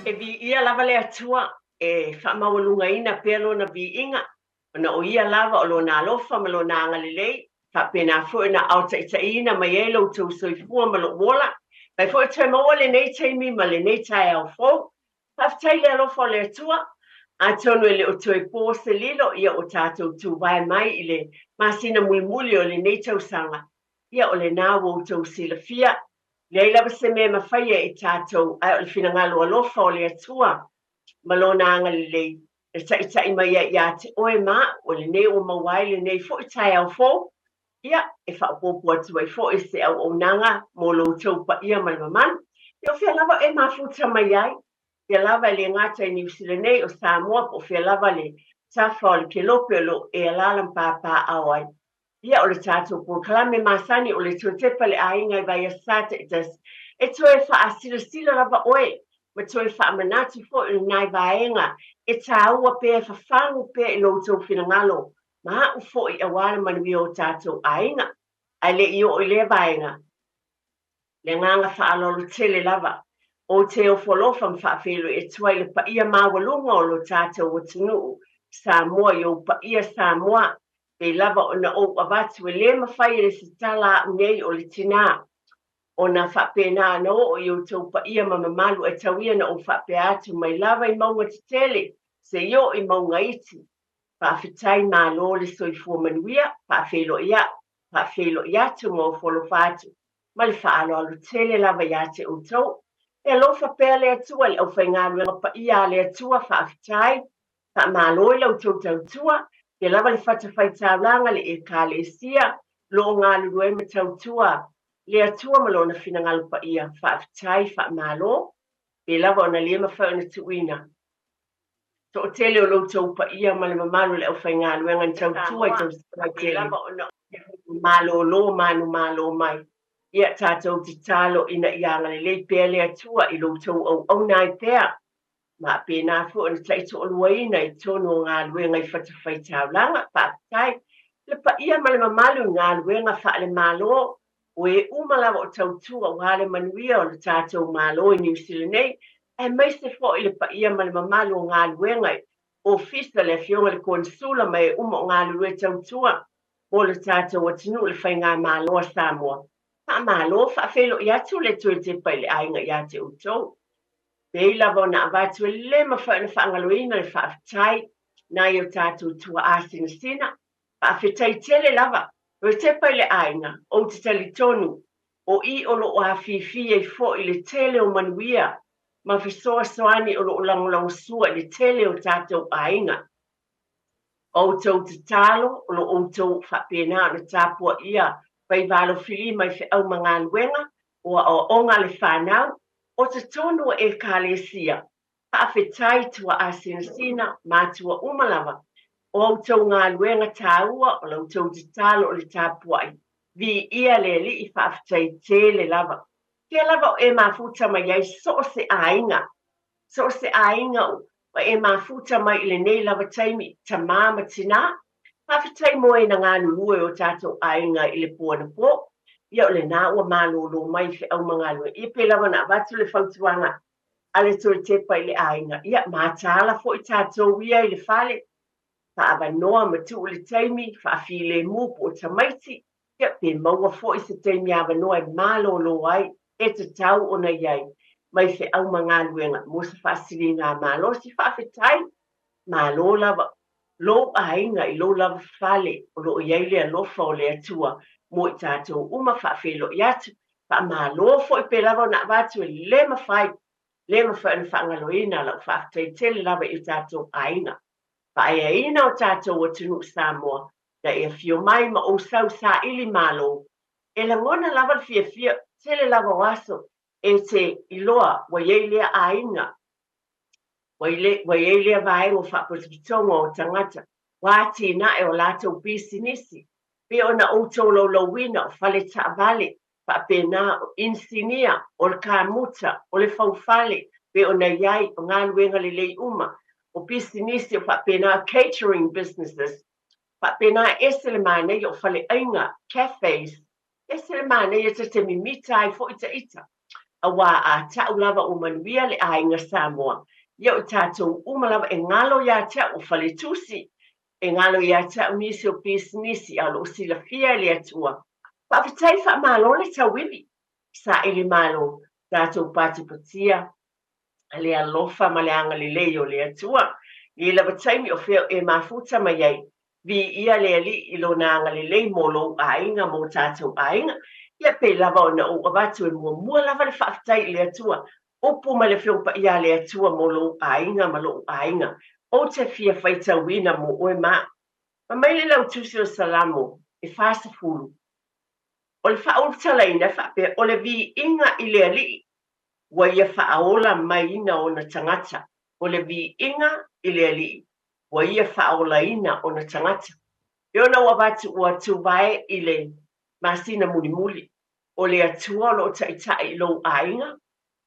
E viia lava le Atua, e faamaualugaina pea Lona viiga, ona o Ia lava o Lona alofa ma Lona agalelei, faapena foi ona aotaitaiina mai ai lo outou soifua ma lou ola, mai foi toe maua lenei taimi ma lenei taeao fou. Faafetai le alofa o le Atua, atonu e le o toe po se lilo, ia o tatou tuvae mai i le masina mulimuli o lenei tausaga, ia o lena ua outou silafia, leai lava se mea e mafaia e tatou, ae o le finagalo alofa o le Atua ma Lona agalelei e taʻitaʻi mai ai ia te oe ma aʻu, o lenei ua maua ai lenei foi taeao fou, ia, e faaopoopo atu ai foi se auaunaga mo lo outou paia ma le mamalu. Ia, o fea lava e mafuta mai ai, fea lava e le gata i Niu Sila nei, o Samoa, po o fea lava le tafa o le kelope o lo o e alaala ma papaaao ai. Ia, o le tatou polokalame masani o le Toe Tepa le Aiga i Vaiaso taitasi, e toe faasilasila lava oe ma toe faamanatu foi o lenai vaega e tāua pea e fafagu pea i lo outou finagalo ma aʻu foi auā le manuia o tatou aiga. Ae le i oo i lea vaega, le agaga faaaloalo tele lava, ou te ofo alofa ma faafeiloai atu ai i le paia maualuga o lo tatou atunuu Samoa i ou paia Samoa, pei lava ona ou avatu e lē mafai e le se tala aʻu nei o le tinā ona faapena ona oo i outou paia ma mamalu, ae tau ia na ou faapea atu mai lava i mauga tetele seia oo i mauga iti. Faafetai, malo le soifua manuia, faafeiloai aʻu, faafeiloai atu ma ofo alofa atu ma le faaaloalo tele lava iā te outou. E alofa pea le Atua i le aufaigaluega paia a le Atua, faafetai, faamalo i la outou tautua, pea lava le fatafaitaulaga, le Ekalesia, lo o galulue ai ma tautua le Atua ma Lona finagalo paia, faafetai, faamalo, pei lava ona le mafai ona tuuina toatele o lo outou paia ma le mamalu o le aufaigaluega na tautua i tausaga tele. Malolo manumalo mai. Ia tatou tatalo ina ia agalelei pea le Atua i lo outou auauna ai pea, ma faapena foi ona taitoaluaina i totonu o galuega i fatafaitaulaga. Faafetai le paia ma le mamalu i galuega faale-Malo, o e uma lava o tautua aua le manuia o le tatou Malo i Niu Sila nei, aemaise foi le paia ma le mamalu o galuega i ofisa, le afioga i le Konesula ma e uma o galulue tautua mo le tatou atunuu, le Faigamalo a Samoa. Faamalo, faafeiloai atu le toe tepa i le aiga iā te outou. Pei lava ona avatu e lē mafai ona faagaloina le faafetai nai o tatou tuaa sinasina. Faafetai tele lava. Toe tepa i le aiga, ou te talitonu o i o lo o afifi ai foi le tele o manuia ma fesoasoani o lo o lagolagosua i le tele o tatou aiga. O outou tatalo o lo o outou faapena ona tapuaia faiva alofilima i feau ma galuega o aoaoga a le fanau o totonu o Ekalesia. Faafetai tuaa sinasina matua uma lava o a outou galuega tāua, o la outou tatalo o le tapuai. Viia le Alii, faafetai tele lava. Fea lava o e mafuta mai ai so o se aiga, so o se aiga ua e mafuta mai i lenei lava taimi, tamā ma tinā, faafetai mo e na galulue o tatou aiga i le po anapo. Ia o lenā ua malōlō mai i feau ma galuega. Ia pei lava ona avatu le fautuaga a le toe tepa i le aiga, ia mataala foi tatou ia i le fale, faaavanoa ma tuu le taimi, faafilemu po o tamaiti, ia pe maua foi se taimi avanoa e malōlō ai, e tatau ona i ai mai feau ma galuega mo se faasiligamalosi. Faafetai, malo lava lou aiga i lou lava fale o lo o i ai le alofa o le Atua mo i tatou uma. Faafeiloai atu, faamalo foi pe lava ona avatu e lē mafai, lē mafai ona faagaloina lau faafetai tele lava i o tatou aiga. Faaeaina o tatou atunuu Samoa na e afio mai ma ou sau saili malo. E lagona lava le fiafia, tele lava o aso e te iloa ua i ai lea aiga, ua i ai lea vaega o faapotopitoga o tagata, ua atinae o latou pisinisi, pei ona ou tolaulauina o fale taavale, faapena o inisinia, o le kamuta, o le faufale, pei ona i ai o galuega lelei uma, o pisinisi o faapena catering businesses, faapena e ese le manaia o faleaiga, cafes, ese le manaia ta te mimita ai foi ta ita. Auā a ta'u lava ua manuia le aiga Samoa, ia o tatou uma lava e galo iā te a'u o faletusi, e galo iā te a'u nisi o pisinisi a o lo'o silafia e le Atua. Faafetai faamalo le tauivi, saili malo, tatou patipatia le alofa ma le agalelei o le Atua. I lava taimi o fea e mafuta mai ai, viia le Alii i lona agalelei mo lou aiga, mo tatou aiga. Ia pei lava ona ou avatu e muamua lava le faafetai i le Atua, upu mai le Afioga Paia a le Atua mo lou aiga ma lo'u aiga. Ou te fia faitauina mo oe ma a'u. Fai mai le lautusi o Salamo e 40, o le faaulutalaina e faapea, o le viiga i le Alii ua ia faaola maiina ona tagata. O le viiga i le Alii ua ia faaolaina ona tagata. E ona ua avatu ua tuvae i le masina mulimuli. O le Atua o lo o taitai i lou aiga,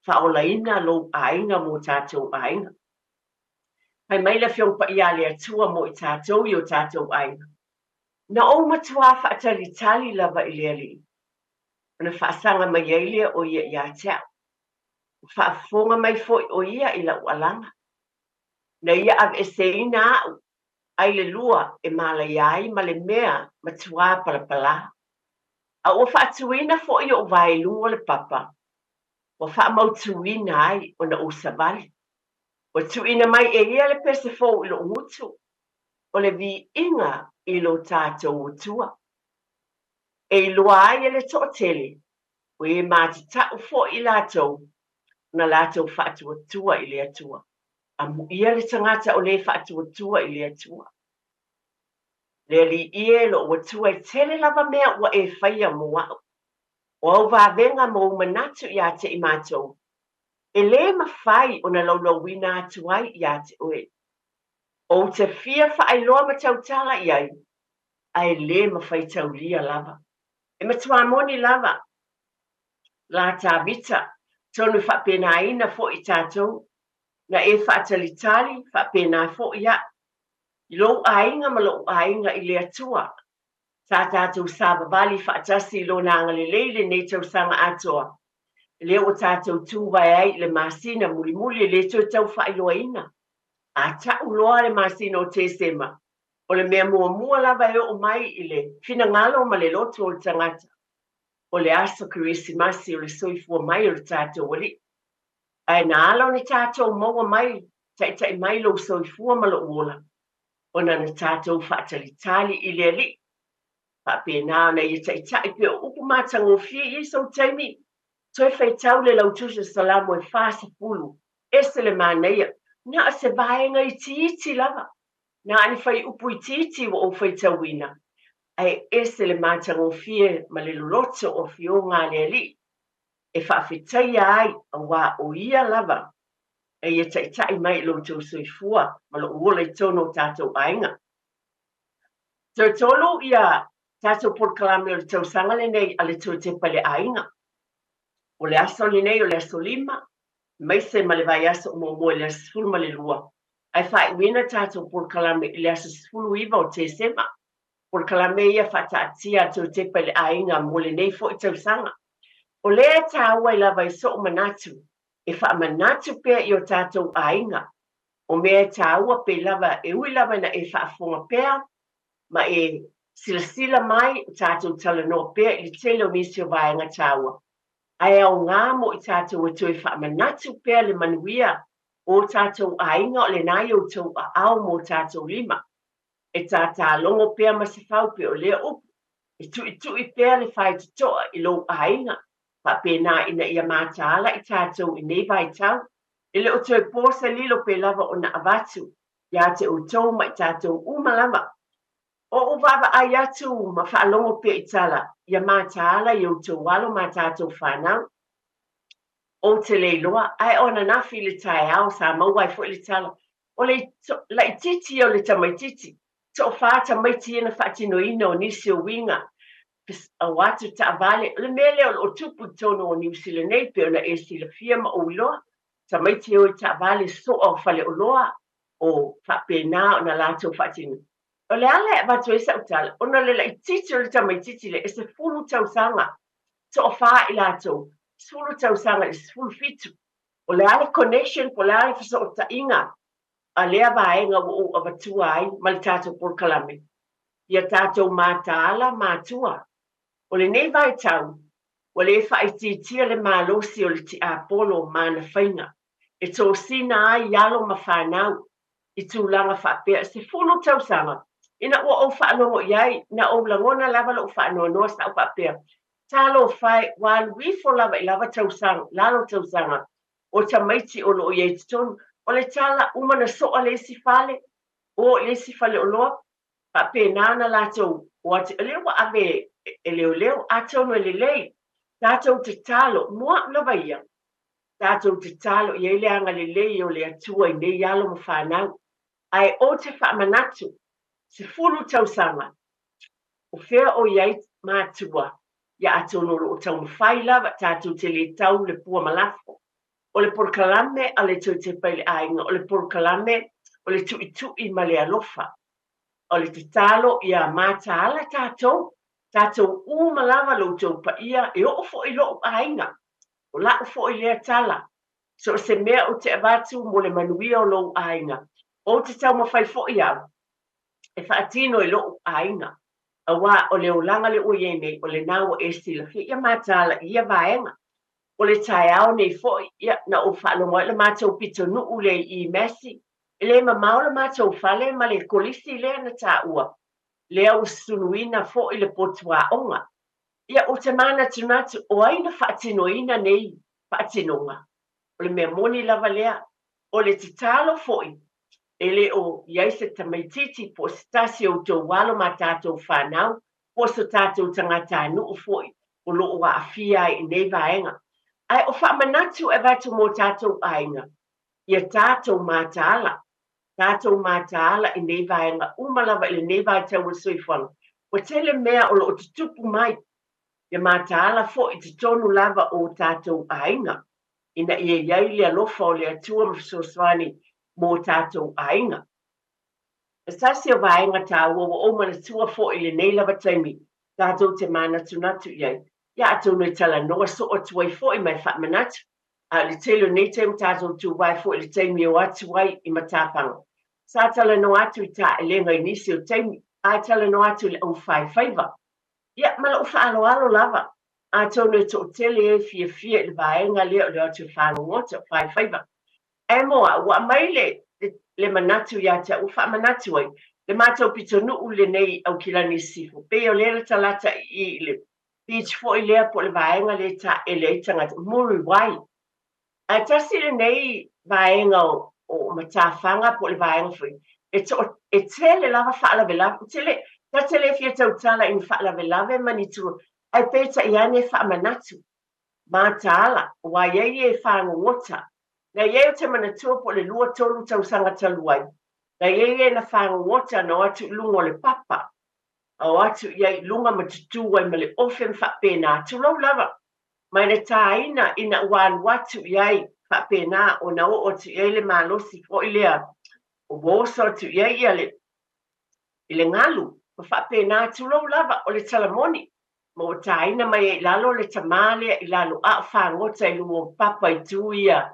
faaolaina lou aiga mo tatou aiga. Fai mai le Afioga Paia a le Atua mo i tatou i o tatou aiga. Na ou matuā faatalitali lava i le Alii, ona faasaga mai ai lea o ia iā te a'u. Ua faafofoga mai foi o ia i la'u alaga. Na ia aveeseina a'u ai le lua e malaia ai ma le mea matuā palapalā. A ua faatuina foi o'u vae i luga o le papa, ua faamautūina ai ona ou savali. Ua tuuina mai e ia le pese fou i lo'u gutu, o le viiga i lo tatou Atua. E iloa ai e le toatele, o e matata'u foi i latou ona latou faatuatua i le Atua. Amuia le tagata o lē faatuatua i le Atua. Le Alii e, lo'u Atua, e tele lava mea ua e faia mo a'u. O au vavega ma ou manatu iā te i matou, e lē mafai ona laulauina atu ai iā te oe. Ou te fia faailoa ma tautala i ai, ae lē mafai taulia lava. E matuā moni lava lā Tavita, tonu e faapenaina foi i tatou, na e faatalitali faapena foi a'u i lou aiga ma lo'u aiga i le Atua. Sa tatou savavali faatasi i Lona agalelei i lenei tausaga atoa, lea ua tatou tuvae ai i le masina mulimuli e le toe tau faailoaina. A ta'u loa le masina o Tesema, o le mea muamua lava e oo mai i le finagalo ma le loto o le tagata, o le aso Kerisimasi o le soifua mai o le tatou Alii. Ae na ala ona tatou maua mai, taitai mai lou soifua ma lou ola, ona na tatou faatalitali i le Alii. Faapena ona ia taitai pea o upu matagofie i sou taimi, toe faitau le lautusi o Salamo e 40, ese le manaia, na o se vaega itiiti lava, na o ni fuaiupu itiiti ua ou faitauina, ae ese le matagofie ma le loloto o afioga a le Alii e faafetaia ai, auā o ia lava e ia taitai mai i lo outou soifua ma lou ola i totonu o tatou aiga. Toe tolu ia tatou polokalame o le tausaga lenei a le Toe Tepa i le Aiga. O le aso lenei o le aso 5, aemaise ma le vaiaso o muamua i le aso 12, ae faaiuina tatou polokalame i le aso 19 o Tesema. Polokalame ia faataatia a Toe Tepa i le Aiga mo lenei foi tausaga. O lea e tāua ai lava i so'u manatu e faamanatu pea i o tatou aiga, o mea e tāua pei lava e ui lava ina e faafofoga pea ma e silasila mai o tatou talanoa pea i le tele o nisi o vaega tāua, ae aogā mo i tatou e toe faamanatu pea le manuia o tatou aiga o lena i outou aao mo tatou lima. E tātālogo pea ma se fau pea o lea upu, e tuʻituʻi pea le faitotoa i lou aiga, faapena ina ia mataala i tatou i nei vaitau. E le o toe po se lilo pe lava ona avatu iā te outou ma i tatou uma lava. O ou vaavaai atu ma faalogo pea i tala, ia mataala i outou alo ma tatou fanau. Ou te le iloa, ae o ananafi i le taeao sa maua ai foi le tala, o le laitiiti ia o le tamaitiiti, toafa tamaiti ia na faatinoina o nisi o uiga, o atu taavale, o le mea lea o lo o tupu i totonu o Niu Sila nei, pei ona e silafia ma ou iloa, tamaiti e o i taavale soa o faleoloa, o faapena ona latou faatino. O le ala e avatu ai sau tala, ona o le laitiiti o le tamaitiiti lea, e 10 tausaga, toafa i latou. 10 tausaga i le 17. O le a le connection po o le a le fesootaiga a lea vaega ua ou avatua ai ma le tatou polokalame? Ia tatou mataala matua. O lenei vaitau, ua le faaitiitia le malosi o le tiapolo ma ana faiga e tosina ai alo ma fanau i tulaga faapea. 10 tausaga ina ua ou faalogo i ai, na ou lagona lava lou faanoanoa, sa ou faapea, talofa e, ua alu ifo lava i lava tausaga, lalo tausaga o tamaiti o loo i ai i totonu. O le tala uma na soa le isi fale, o i le isi faleoloa, faapena ona latou o atu, o lea ua ave e leoleo. Atonu e lelei tatou tatalo mo au lava ia, tatou tatalo i ai le agalelei o le Atua i nei alo ma fanau. Ae ou te faamanatu, 10 tausaga, o fea o i ai matua? Ia atonu o loo taumafai lava, tatou te le tau le pua malafo. O le polokalame a le Toetepa i le Aiga, o le polokalame o le tuitui ma le alofa. O le tatalo ia mataala tatou, tatou uma lava lo outou paia, e oo foi i lou aiga. O lau foi lea tala, so o se mea ou te avatu mo le manuia o lou aiga, ou te taumafai foi au e faatino i lou aiga. Aua o le olaga le ua i ai nei, o lena ua e silafia, ia mataala i ia vaega. O le taeao nei foi, ia, na ou faalogo ai le matou pitonuu lea i Massey, e le mamao le matou fale ma le kolisi lea na taua, lea ua sunuina foi le potu aoga. Ia, ou te manatunatu, o ai na faatinoina nei faatinoga? O le mea moni lava lea, o le tatalo foi, e le o i ai se tamaitiiti po o se tasi o outou alo ma tatou fanau, po o so tatou tagatanuu foi o loo aafia ai i nei vaega. Ae o faamanatu e avatu mo tatou aiga, ia tatou mataala, tatou mataala i nei vaega uma lava i lenei vaitau o le soifuaga. Ua tele mea o loo tutupu mai, ia mataala foi i totonu lava o tatou aiga, ina ia i ai le alofa o le Atua ma fesoasoani mo tatou aiga. E tasi o vaega taua ua ou manatua foi i lenei lava taimi, tatou te manatunatu i ai. Ia atonu e talanoa soo atu ai foi ma e faamanatu. A o le tele o nei taimi tatou tuvae foi i le taimi o atu ai i matafaga. Sa talanoa atu i taelega i nisi o taimi, ae talanoa atu i le aufaifaiva. Ia, ma lou faaaloalo lava, atonu e toatele e fiafia i le vaega lea o le o atu e fagogota o faifaiva. Ae mo au, ua aumai le manatu ia te au, ua faamanatu ai le matou pitonuu lenei i Aukilani i Sisifo, pei o lea latalata i i le beach foi lea po o le vaega lea e taele ai tagata, Muriwai. Ae tasi lenei vaega o matafaga po o le vaega foi, e tele lava faalavelave. Tele, ta te le fia tautala i ni faalavelave ma ni tulaga, ae peitai ane e faamanatu, mataala, aua e i ai e fagogota. Na i ai ou te manatua po o le 2, 3 tausaga talu ai, na i ai e na fagogota na o atu i luga o le papa, a o atu i ai i luga ma tutū ai ma le ofe ma faapena, tulou lava, ma na tāina ina ua alu atu i ai faapena ona oo atu i ai le malosi foi lea, ua oso atu i ai ia le, i le galu, ma faapena, tulou lava, o le tala moni, ma ua tāina mai ai i lalo le tamā lea i lalo, a o fagota i luga o papa i tū ia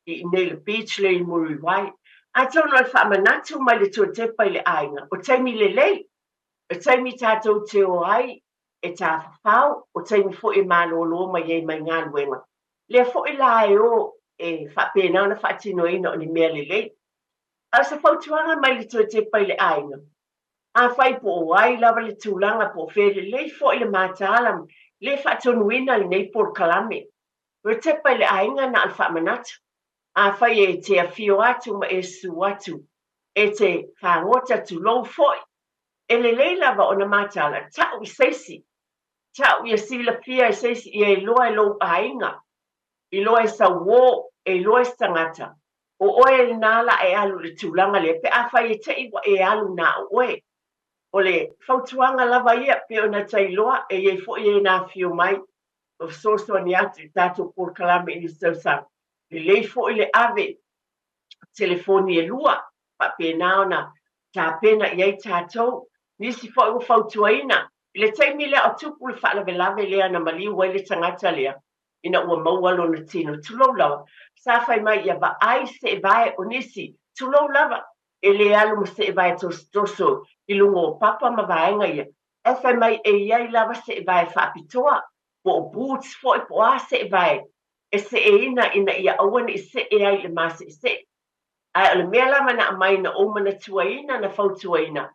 i inei le beach lea i Muriwai. Atonu o le faamanatu mai le tuatepa i le aiga, o taimi lelei, o taimi tatou te o ai e tafafao, o taimi foi e malōlō mai ai mai galuega. Lea foi la e o e faapena ona faatinoina o ni mea lelei. A o se fautuaga mai le tuatepa i le aiga, afai po o ai lava le tulaga po o fea, lelei foi le mataala le faatonuina lenei polokalame. Tuatepa i le aiga na o le faamanatu. Afai e te afio atu ma e susu atu, e te fagota tulou foi, e lelei lava ona mataala, tau i se isi, tau ia silafia e se isi, ia iloa e lou aiga, iloa e sau uō, e iloa e se tagata, o oe lena la e alu i le tulaga lea, pe afai e te i ua e alu na o oe. O le fautuaga lava ia, pei ona ta iloa, e i ai foi e na afio mai, ma fesoasoani atu i tatou polokalame i nisi tausaga. Lelei foi le ave telefoni e lua, faapena ona tapena i ai tatou. Nisi foi ua fautuaina, i le taimi lea o tupu le faalavelave lea na maliu ai le tagata lea, ina ua maua lona tino, tulou lava, sa fai mai ia vaai seevae o nisi, tulou lava, e le alu ma seevae tosotoso i luga o papa ma vaega ia, ae fai mai e i ai lava seevae faapitoa, po o boots foi po o a seevae e seeina ina ia aua ne i see ai i le maseesee. Ae o le mea lava na aumai na ou manatuaina na fautuaina,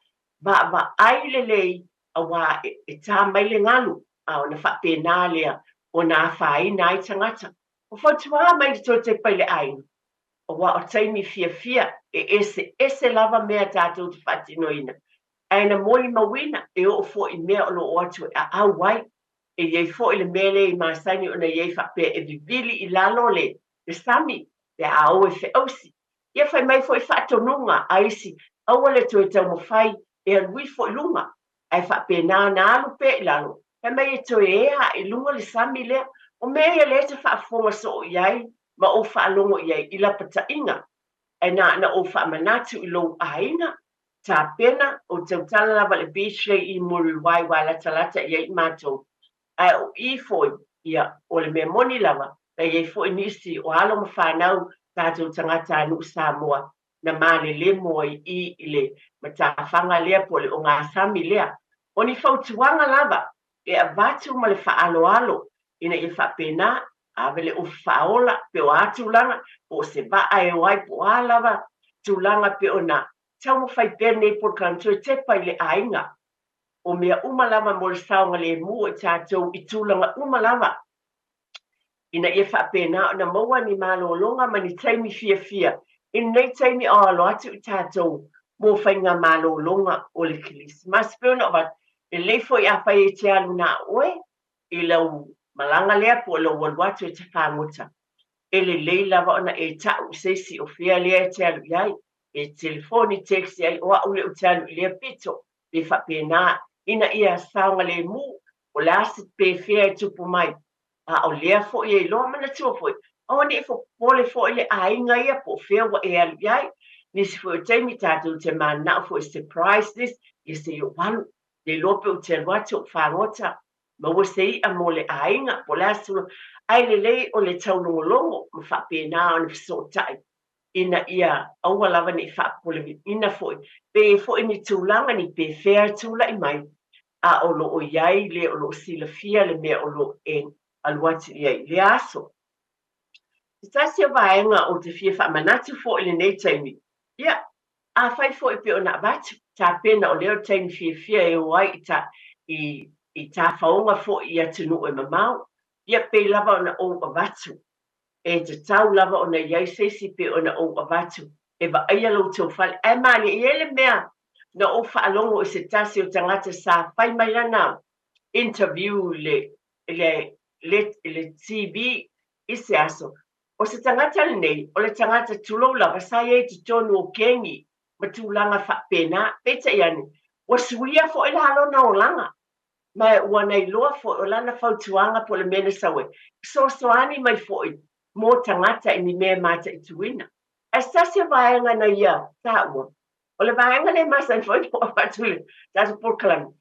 vaavaai lelei auā e ta mai le galu, a ona faapena lea ona afaina ai tagata. Ua fautua mai le toe tepa i le aiga, auā o taimi fiafia e eseese lava mea tatou te faatinoina, ae na molimauina e oo foi i mea o lo o atu e aau ai. E i ai foi le mea lea i masani ona i ai faapea e vivili i lalo le sami pe a o e feausi. Ia fai mai foi faatonuga a isi, aua le toe taumafai e alu ifo i luga, ae faapena ona alu pea i lalo, fai mai e toe ea i luga le sami lea. O mea ia lea e te faafofoga soo i ai ma ou faalogo i ai i lapataiga, ae na ona ou faamanatu i lou aiga, tapena, ou tautala lava i le beach lea i Muriwai ua latalata i ai matou. Ae o i foi, ia, o le mea moni lava, na i ai foi nisi o alo ma fanau tatou tagatanuu Samoa na malelemo ai i i le matafaga lea po o le ogasami lea. O ni fautuaga lava e avatu ma le faaaloalo ina ia faapena, ave le ofi faaola pe o a tulaga, po o se vaa e o ai, po o a lava tulaga pe ona taumafai pea lenei polokalame toe tepa i le aiga. O mea uma lava mo le saogalemu o i tatou i tulaga uma lava, ina ia faapena ona maua ni malologa ma ni taimi fiafia i lenei taimi o alo atu i tatou mo faiga malologa o le Kerisimasi. Pei ona avatu, lelei foi afai e te alu na oe i lau malaga lea po o lou alu atu e te fagota, e lelei lava ona e ta'u i se isi o fea lea e te alu i ai, e telefoni, text i ai, o au lea ou te alu i lea pito, pe faapena, ina ia saogalemu, o le a se pefea e tupu mai, a o lea foi e iloa manatua foi, aua ne i popole foi le aiga ia po o fea ua e alu i ai. Nisi foi o taimi tatou te mananao foi surprise this, ia se i ou alu, le iloa pe ou te alu atu ou fagota, maua se i'a mo le aiga, po o le a se tulaga, ae lelei o le taulogologo ma faapena ona fesootai ina ia aua lava ne i faapopoleina foi, pe i ai foi ni tulaga ni pefea e tulai mai, a o lo o i ai le o lo o silafia le mea o lo o e alu atu i ai i lea aso. Se tasi o vaega ou te fia faamanatu foi i lenei taimi, ia, afai foi pei ona avatu, tapena o lea o le taimi fiafia e o ai i ta, i, i tafaoga foi i atunuu e mamao, ia pei lava ona ou avatu, e tatau lava ona i ai se isi pei ona ou avatu e vaaia lo outou fale. Ae malie, e i ai le mea na ou faalogo i se tasi o tagata sa fai mai lana interview i le, i le, le, i le TV i se aso. O se tagata lenei, o le tagata tulou lava sa i ai i totonu o kengi ma tulaga faapena. Peitai ane, ua suia foi la lona olaga, ma ua na iloa foi o lana fautuaga po o le mea na sau ai, fesoasoani mai foi mo tagata i ni mea e mataituina. Ae se tasi o vaega na ia taua, o le vaega lea e masani foi ona ou avatu i le tatou polokalame,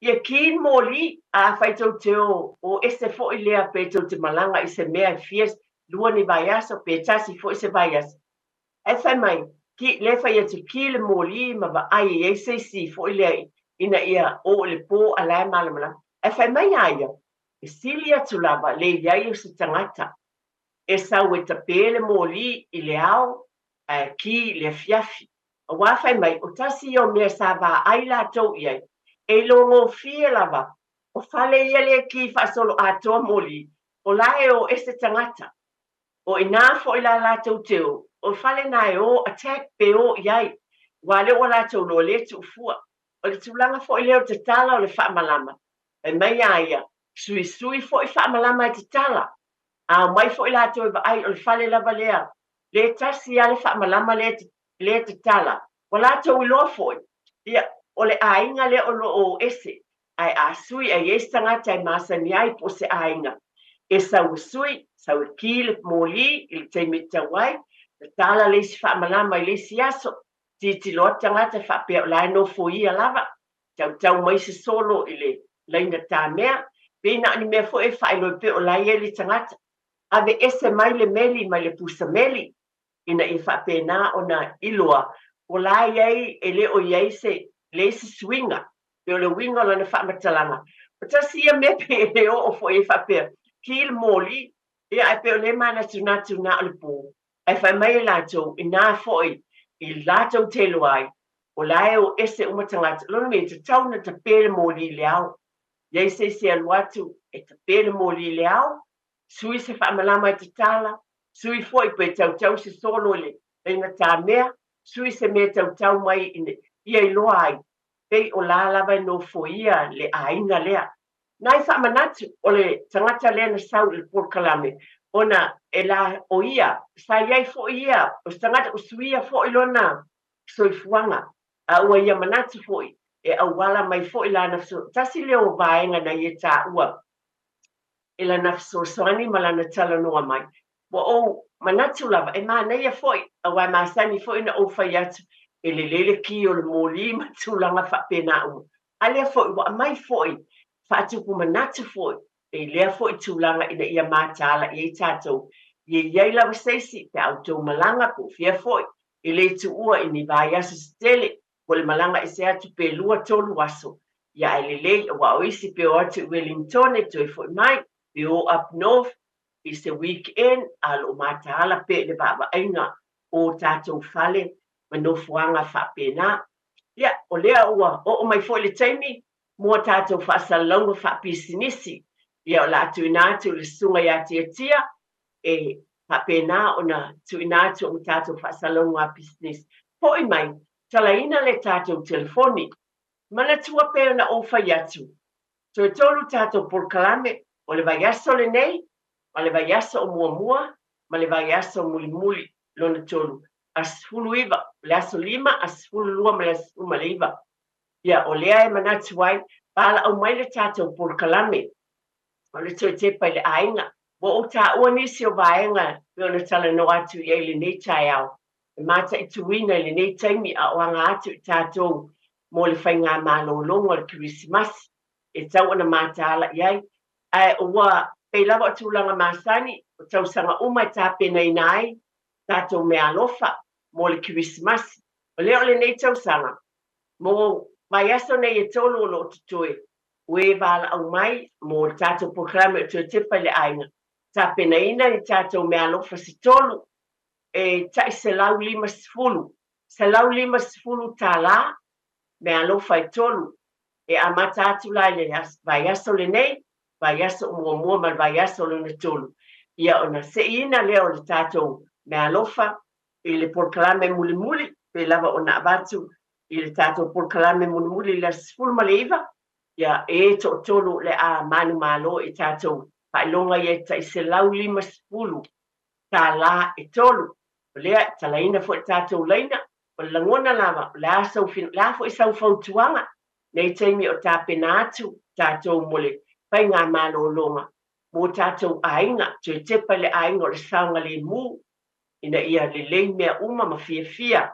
ia ki le moli, afai tou te o, o ese foi lea pe tou te malaga i se mea e fia lua ni vaiaso pe tasi foi se vaiaso. Ae fai mai, ki, lea e fai atu ki le moli ma vaai e i ai se isi foi lea ina ia o i le po a la e malamalama. Ae fai mai a ia, e sili atu lava le i ai o se tagata e sau e tapē le moli i le ao ae ki i le afiafi. Auā fai mai, o tasi ia o mea sa vaai latou i ai, e iloa gofie lava, o fale ia lea e ki faasoloatoa moli, o la e o ese tagata. O ina foi la latou te o, o fale na e o attack pe o i ai, aua lea ua latou iloa lea e tuufua. O le tulaga foi lea o le tatala o le faamalama, fai mai a ia, suisui foi faamalama e tatala. A omai foi latou e vaai, o le fale lava lea, lea tasi lava le faamalama lea lea tatala, ua latou iloa foi, ia, o le aiga lea o lo o ese, ae a sui ae i ai se tagata e masani ai po o se aiga, e sau e sui, sau e ki le moli i le taimi e tatau ai, tatala le isi faamalama i le isi aso, tilotilo atu tagata faapea o la e nofoia lava, tautau mai se solo i le laina tamea, pei na o ni mea foi e faailoa pea o la e i ai le tagata. Aveese mai le meli mai le pusa meli ina ia faapena ona iloa o la e i ai, e le o i ai se, leai se suiga, pe o le uiga o lana faamatalaga. O tasi ia mea pe e le oo foi e faapea, ki le moli, ia ae pei o lea e manatunatu na o le po, ae fai mai e latou, inā foi i latou te iloa ai, o la e o ese uma tagata. Lona uiga, e tatau ona tape le moli i le ao. I ai se isi e alu atu e tape le moli i le ao, sui se faamalama e tatala, sui foi pe tautau se solo i le faigatamea, sui se mea e tautau mai ina ia iloa ai, pei o la lava e nofoia le aiga lea. Nai faamanatu, o le tagata lea na sau i le polokalame, ona e la, o ia, sa i ai foi ia, o se tagata ua suia foi lona soifuaga, a ua ia manatu foi e auala mai foi lana tasi lea o vaega na ia taua i lana fesoasoani ma lana talanoa mai. Ua ou manatu lava, e manaia foi, aua e masani foi ona ou fai atu, e lelei le ki o le moli ma tulaga faapena uma. A lea foi, ua aumai foi, faatupu manatu foi, i lea foi tulaga ina ia mataala i ai tatou. Ia i ai lava se isi, pe a outou malaga po o fea foi, e le tuua i ni vaiaso se tele, po o le malaga ese atu pe 2, 3 aso. Ia ae lelei, aua o isi pe o atu i Wellingtone, toe foi mai, pe o up north i se weekend, a o lo o mataala pea i le vaavaaiga o tatou fale ma nofoaga faapena. Ia, o lea ua oo mai foi le taimi mo a tatou faasalalauga faapisinisi. Ia, o le a tuuina atu i le susuga ia Tiatia e faapena ona tuuina atu o tatou faasalalauga a pisinisi. Foi mai, talaina le tatou telefoni. Manatua pea ona ou fai atu, toe 3 tatou polokalame, o le vaiaso lenei, ma le vaiaso o muamua, ma le vaiaso mulimuli lona tolu, aso 19, o le aso 5, aso 12 ma le aso 19. Ia, o lea e manatu ai, valaau mai le tatou polokalame, o le toe tepa i le aiga. Ua ou taua nisi o vaega pei ona talanoa atu i ai i lenei taeao, e mataituina i lenei taimi a o aga atu i tatou mo le faigamalologa o le Kerisimasi, e tau ona mataala i ai. Ae ua pei lava o tulaga masani, o tausaga uma e tapenaina ai tatou meaalofa mo le Kerisimasi. O lea o lenei tausaga, mo vaiaso nei e 3 o lo o totoe, ua e valaau mai mo le tatou polokalame o toe tepa i le aiga, tapenaina ni tatou meaalofa se tolu e tai 150, $150 meaalofa e 3, e amata atu la i le vaiaso lenei, vaiaso o muamua ma le vaiaso lona tolu. Ia ona seiina lea o le tatou meaalofa i le polokalame mulimuli, pe lava ona avatu i le tatou polokalame mulimuli i le aso 19, ia e toatolu le a manumalo i tatou faailoga ia e tai $150 e 3. O lea e talaina foi le tatou laina, o le lagona lava, o le a sau le a foi sau fautuaga, nei taimi o tapena atu tatou mo le faigamalologa mo tatou aiga, toe tepa i le aiga o le saogalemu, ina ia lelei mea uma ma fiafia,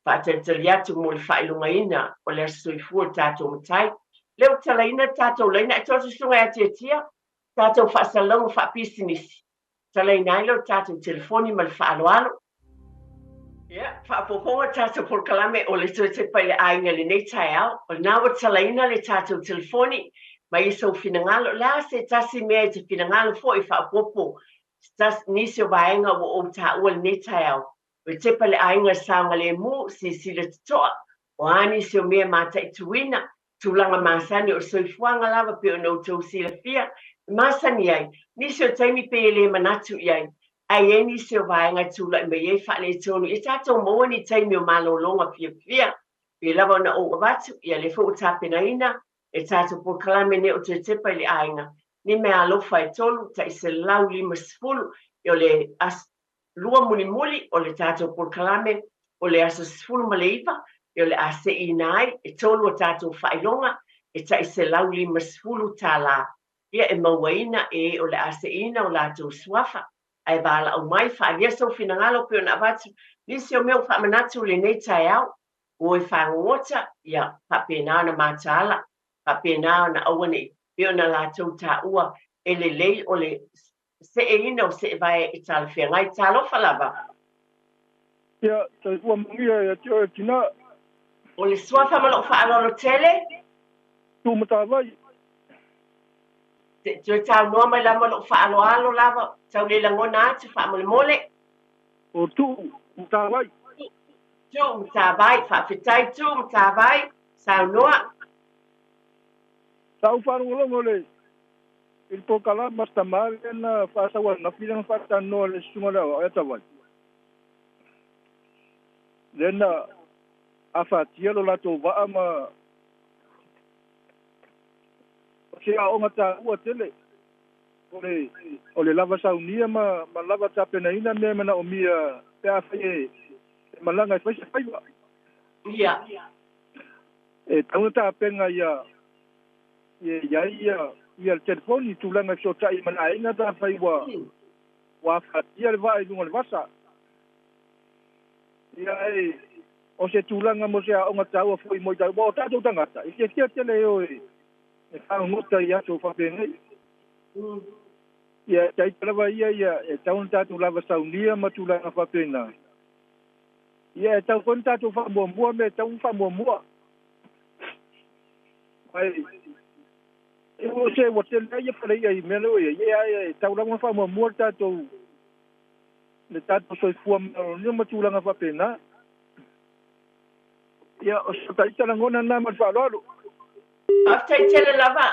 faatalitali atu mo le faailogaina o le aso soifua o le tatou matai. Lea ua talaina le tatou laina, e toa susuga ia Tiatia, tatou faasalalauga faapisinisi, talaina ai lea o le tatou telefoni ma le faaaloalo. Ia, faaopoopoga tatou polokalame o le toe tepa i le aiga i lenei taeao. O lena ua talaina le tatou telefoni mai i sou finagalo. O le a se tasi mea e te finagalo foi faaopoopo nisi o vaega ua ou taua i lenei taeao. O le tepa i le aiga saogalemu, silasila totoa, o a nisi o mea mataituina, tulaga masani o le soifuaga lava pei ona outou silafia, e masani ai, nisi o taimi pei e le manatu i ai, ae i ai nisi o vaega e tulai mai ai faaletonu, ia tatou maua ni taimi o malologa fiafia, pei lava ona ou avatu, ia lea foi ua tapenaina e tatou polokalame nei o toe tepa i le aiga, ni meaalofa e 3, tai 150, o le aso lua mulimuli o le tatou polokalame o le aso 19, e o le a seiina ai e 3 o tatou faailoga e tai $150. Ia e mauaina e o le a seiina o latou suafa. Ae valaau mai, faaalia sou finagalo pei ona avatu nisi o mea ua faamanatu i lenei taeao. Ua e fagogota, ia faapena ona mataala, faapena ona aua nei pei ona latou taua e lelei o le Seeina o seevae e talafeagai. Talofa lava. Ia, soifua manuia ia te oe tinā. O le suafa ma lou faaaloalo tele. Tumatavai. Toe saunoa mai lava ma lou faaaloalo lava. Tau le lagona atu faamolemole. O Tuu Matavai. Tuu Matavai, faafetai Tuu Matavai, saunoa. Sa ou faalogologo le i le polokalama tama lea na faasau ananafi lea na faatalanoa e le susuga le aoao ia Tavai. Lea na afatia lo latou vaa ma o se aoga taua tele o le o le lava saunia ma ma lava tapenaina mea e manaomia pe afai e malaga e fai se faiva. Ia. E tatau ona tapena ia ia i ai ia ia le telefoni i tulaga e fesootai ma le aiga pe afai ua ua afatia le vaa i luga o le vasa. Ia ae o se tulaga mo se aoga taua foi mo i tatou, aua o tatou tagata e fiafia tele e o e fagogota i aso faapenei. Ia e taita lava ia ia e tatau ona tatou lava saunia ma tulaga faapena. Ia e tatau foi ona tatou faamuamua mea e tatau ona faamuamua. Ae o se ua tele ai ia faleia i mea lea ua i ai, ia ae e tatau lava ona faamuamua le tatou le tatou soifua maloloina ma tulaga faapena. Ia o se taita lagona lena ma le faaaloalo. Faafetai tele lava.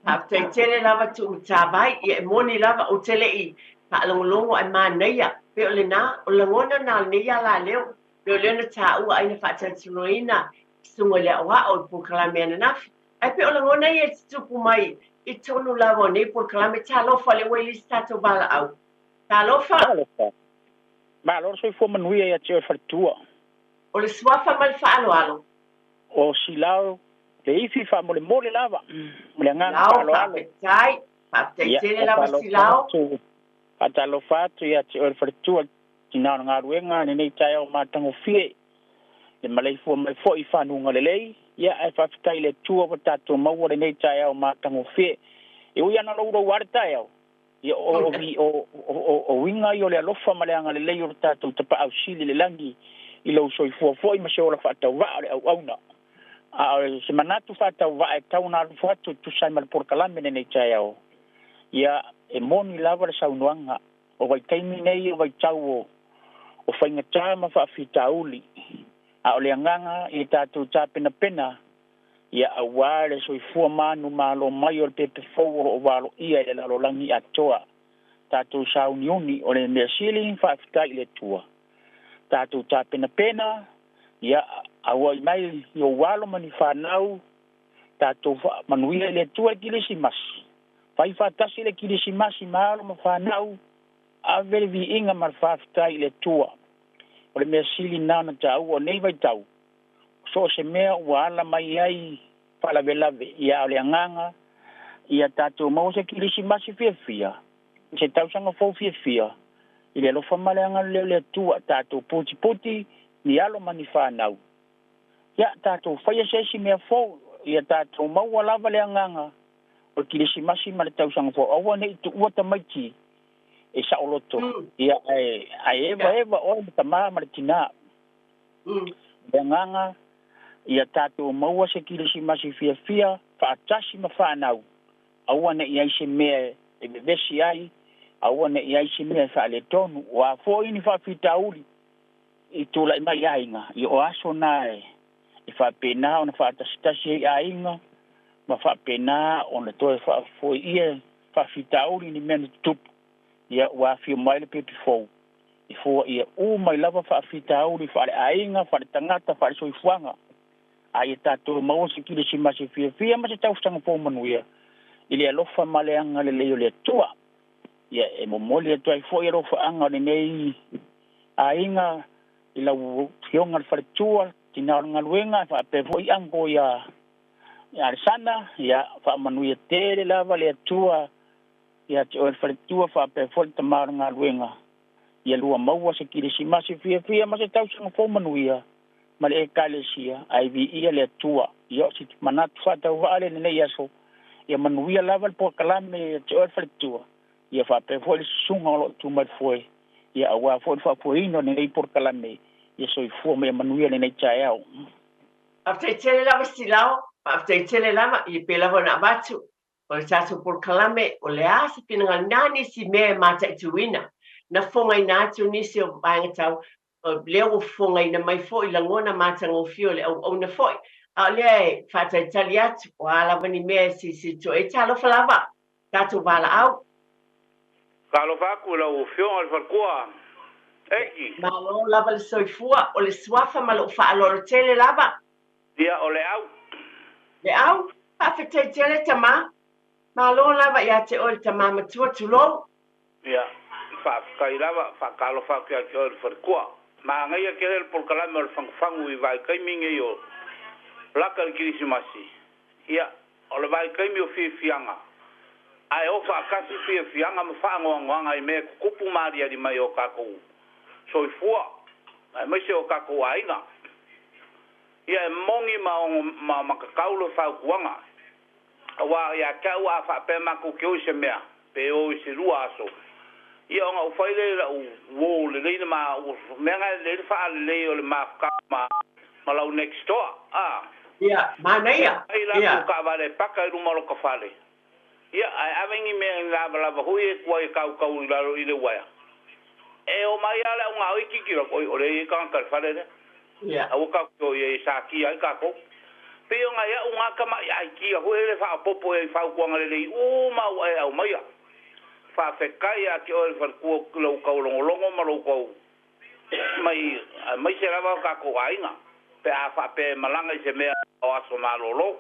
Faafetai tele lava Tuumatavai. Ia e moni lava ou te le i faalogologo ae manaia. Pei o lena, o lagona na o lenei alaleo. Pei o lea na taua ai na faatalatalanoaina susuga i le aoao i le polokalame ananafi. Ae pei o lagona ia e tutupu mai i totonu lava o nei polokalame. Talofa, lea ua i le isi tatou valaau. Talofa. Talofa. Malo le soifua manuia ia te oe faletua. O le suafa ma le faaaloalo. O Silao le ifi faamolemole lava ma le agaga Silao, faaaloalo. faafetai. Faafetai Ia, tele lava faatalofa Silao. atu, faatalofa atu ia te oe le faletua, tinā o le galuega lenei taeao matagofie, le maleifua mai foi i fanuga lelei. Ia, ae faafetai i le Atua ua tatou maua lenei taeao matagofie. E ui ana loulou lava le taeao, ia o, o, o, o uiga ia o le alofa ma le agalelei o le tatou Tapaau Sili i le lagi i lou soifua foi ma se ola faatauvaa o le auauna. A o se manatu faatauvaa e tau ona alofa atu e tusa ai ma le polokalame lenei taeao, ia e moni lava le saunoaga o vaitaimi nei o vaitau o o faigata ma faafitauli, a o le agaga i tatou tapenapena ia auā le soifua manumalo mai o le pepe fou o loo valoia i le lalolagi atoa. Tatou sauniuni o le mea sili, faafetai i le Atua, tatou tapenapena ia auai mai i ou alo ma ni fanau, tatou faamanuia i le Atua i le Kilisimasi, fai faatasi le Kilisimasi ma alo ma fanau, ave le viiga ma le faafetai i le Atua. O le mea sili na ona taua o nei vaitau, so o se mea ua ala mai ai faalavelave, ia o le agaga ia tatou maua se Kilisimasi fiafia, se tausaga fou fiafia i le alofa ma le agalelei o le Atua. Tatou putiputi ni alo ma ni fanau, ia tatou faia se isi mea fou, ia tatou maua lava le agaga o le Kilisimasi ma le tausaga fou. Aua nei tuua tamaiti e saoloto, ia ae ae eva eva oe ma tamā ma le tinā. Le agaga ia tatou maua se Kilisimasi fiafia faatasi ma fanau, aua nei ai se mea e vevesi ai, aua nei ai se mea e faaletonu. O a foi ni faafitauli i tula'i mai aiga, ia o aso na e faapena ona faatasitasi ai aiga ma faapena ona toe faafoia faafitauli ni mea na tutupu. Ia ua afio mai le pepe fou e foaia uma mai lava faafitauli faaleaiga, faaletagata, faalesoifuaga, a ia tatou maua se Kilisimasi fiafia ma se tausaga fou manuia i le alofa ma le agalelei o le Atua. Ia e momoli atu ai foi alofaaga o lenei aiga i lau afioga le faletua, tinā o le galuega, faapea foi uncle ia Alesana. Ia faamanuia tele lava le Atua ia te oe le faletua, faapea foi le tamā o le galuega. Ia lua maua se Kilisimasi fiafia ma se tausaga fou manuia ma le Ekalesia, ae viia le Atua. Ia o se manatu faatauvaa le lenei aso. Ia manuia lava le polokalame ia te oe le faletua. Ia faapea fo'i le susuga o lo'o tu mai le foe ia auā fo'i le faafoeina o lenei polokalame ia soifua ma ia manuia lenei taeao. Faafetai tele lava Silao, faafetai tele lava ia pe lava ona avatu o le tatou polokalame o le a se finagalo na nisi mea e mataituina na fogaina atu nisi o vaega tau lea ua fogaina mai fo'i lagona matagofie o le auauna fo'i a o lea e faatalitali atu o a lava ni mea e silisili to'e talofa lava tatou valaau. Talofa atu lau afioga le faletua Eki. Malo lava le soifua o le suafa ma lou faaaloalo tele lava. Ia o le au. Le au, faafetai tele tamā. Malo lava iā te oe le tamā matua tulou. Ia, faafetai lava, faatalofa atu ia te oe le faletua. Manaia tele le polokalame o le fagufagu i vaitaimi nei o laka le kerisimasi. Ia, o le vaitaimi o fiafiaga, ae o faatasi fiafiaga ma faanoanoaga i mea e tutupu ma aliali mai o tatou soifua, aemaise o tatou aiga. Ia e moni ma ma matatau le fautuaga, auā ia te au a faapea matou te o i se mea, pe o i se 2 aso, ia ona ou fai lea i la'u uō lelei le ma mea na e lelei le faalelei o le mafutaga ma lau next door a. Ia, manaia. Ai latou taavale e paka i luma o lota fale, ia ae ave ni mea ni lavalava foi e tuai e tautau i lalo i le uaea. E o mai lava le augaoi tilotilo atu, oi o lea e i ai tagata i le fale lea. Aua tatou te o i ai e satia ai tatou. Pei ona i a'u gata ma'i aitia foi le faaopoopo i ai fautuaga lelei uma ua e aumaia. Faafetai ia te oe le faletua i lou taulogologo ma lou tau mai aemaise lava o tatou aiga pe a faapea e malaga i se mea o aso malolo.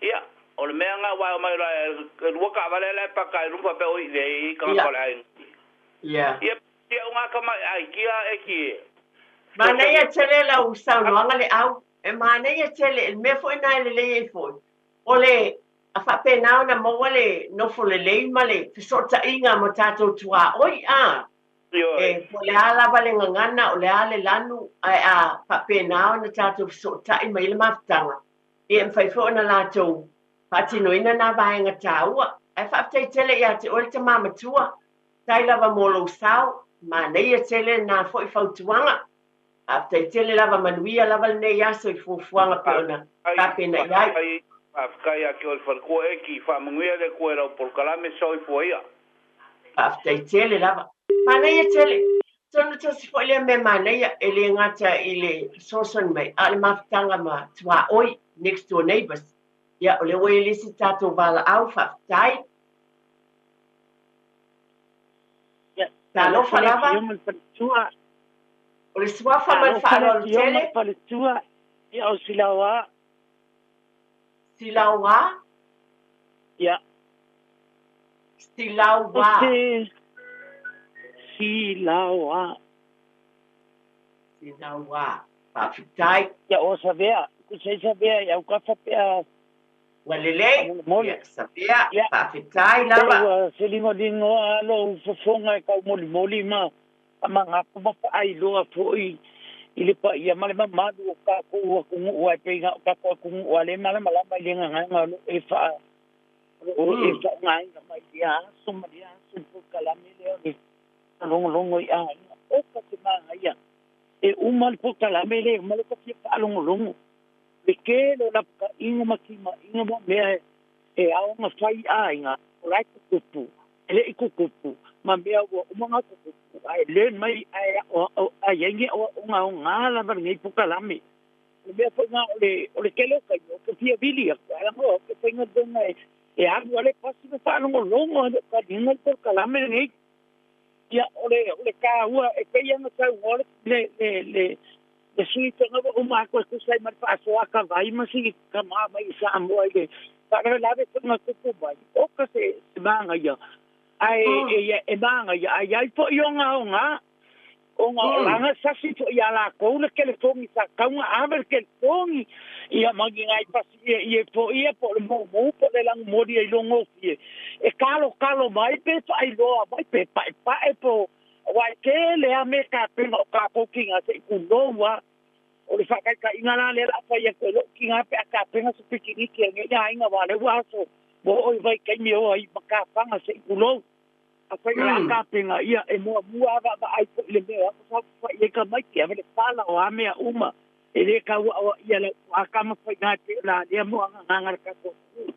Ia, o le mea lena aua e omai loa e 2 taavale la e paka i luma faapea oi lea e i ai tagata o le aiga. Ia, pei o gata ma'i aitia Eki e. Manaia tele lau saunoaga le au. E manaia tele, le mea foi lena e lelei ai foi, o le a faapena ona maua le nofo lelei ma le fesootaiga ma tatou tuaoi a. E po o le a lava le gagana, o le a le lanu, ae a faapena ona tatou fesootai mai le mafutaga, ia e mafai foi ona latou faatinoina nā vaega tāua. Ae faafetai tele iā te oe le tamā matua, tai lava mo lou sao, manaia tele lena foi fautuaga. Faafetai tele lava, manuia lava lenei aso i fuafuaga pe ona tapena i ai. Faafetai ia te oe le faletua Eki, faamanuia le Atua i lau polokalame soifua ia. Faafetai tele lava. Manaia tele. Atonu tasi foi lea mea manaia e le gata i le fesoasoani mai, a o le mafutaga ma tuaoi, next door neighbours. Ia, o lea ua i ai le isi tatou valaau, faafetai. Ia, Talofa talofa le lava. afioga i le faletua. O le suafa ma le Talofa le faaaloalo afioga i tele. le faletua. Ia o Silaoa. Silaoa. Ia. O Silaoa. se Silaoa. Silaoa. Faafetai. Ia o Savea. Kusai Savea i aukafa pe a Ua lelei. faamolemole. Ia, Savea. Ia. Faafetai Pe lava. ua feligoligoa lou fofoga e taumolimoli ma faamagako ma faailoa fo'i i le paia ma le mamalu o tatou atunuu ai pei o tatou atunuu a le malamalama i le gagaga o loo e faa o e faaaogaina mai ia aso ma ia aso i polokalame lea o le logologo i aiga o ka te magaia e uma le polokalame le uma le ka fia faalogologo le tele o lapataiga ma timaiga ma mea e aoga fai aiga o lae tutupu e le'i tutupu ma mea ua uma ona tutupu ae learn mai ae ai ai ni aoaoga aogā lava lenei polokalame. O le mea fo'i na o le tele o taimi o te fia vili atu ae laga o te faigaluega e alu ale pasi ma faalogologo a le o taliga le polokalame lenei. Ia o le tāua e pei ana saunoa le sui toga ua uma atu e tusa ai ma le faasoa vai ma sigi kamā mai i Samoa i le faalavelave fo'i na tupu mai o ka se magaia ae e magaia ai ai fo'i oga aogā ona o laga sasi fo'i iā lakou le telefoni sa tauga ave le telefoni ia ma ni nai pasi ia ia fo'i ia po o le moumou po o le lagumoli ai logofie e kalokalo mai pe faailoa mai pe pa'epa'e po auā e tele a me tapena o tatou kiga se'i tulou a o le faataitaiga la lea la fai atu e lo'u kiga pe a tapena se pikiniki a le'i aiga uā le ua aso ua oo i vaitaimi e o ai ma kafaga se'i tulou. Afai o le a tapenaga, ia e muamua lava vaai foi i le mea o au sa fai ai tamaiti, ave le pala o a mea uma, e lē taua'auaʻia le a tamafaiga e pei o le a lea moagagaga le tatou atunuu.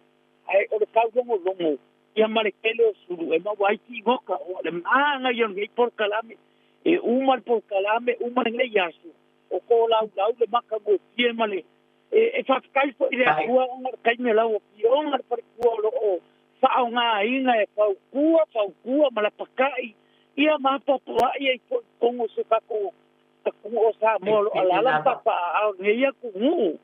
Ae o le taulogologo ia ma le tele o sulu e maua ai tigoka o le magaia o lenei polokalame. E uma le polokalame, uma lenei aso o tolaulau le matagofie ma le e faafetai foʻi le Atua ona le taimi o lau afioga le faletua o loo faaaogāina e fautua fautua ma lapataʻi ia ma apoapoaʻi ai foʻi totonu o se tatou atunuu o Samoa o loo alaala ma papaaao lenei atunuu.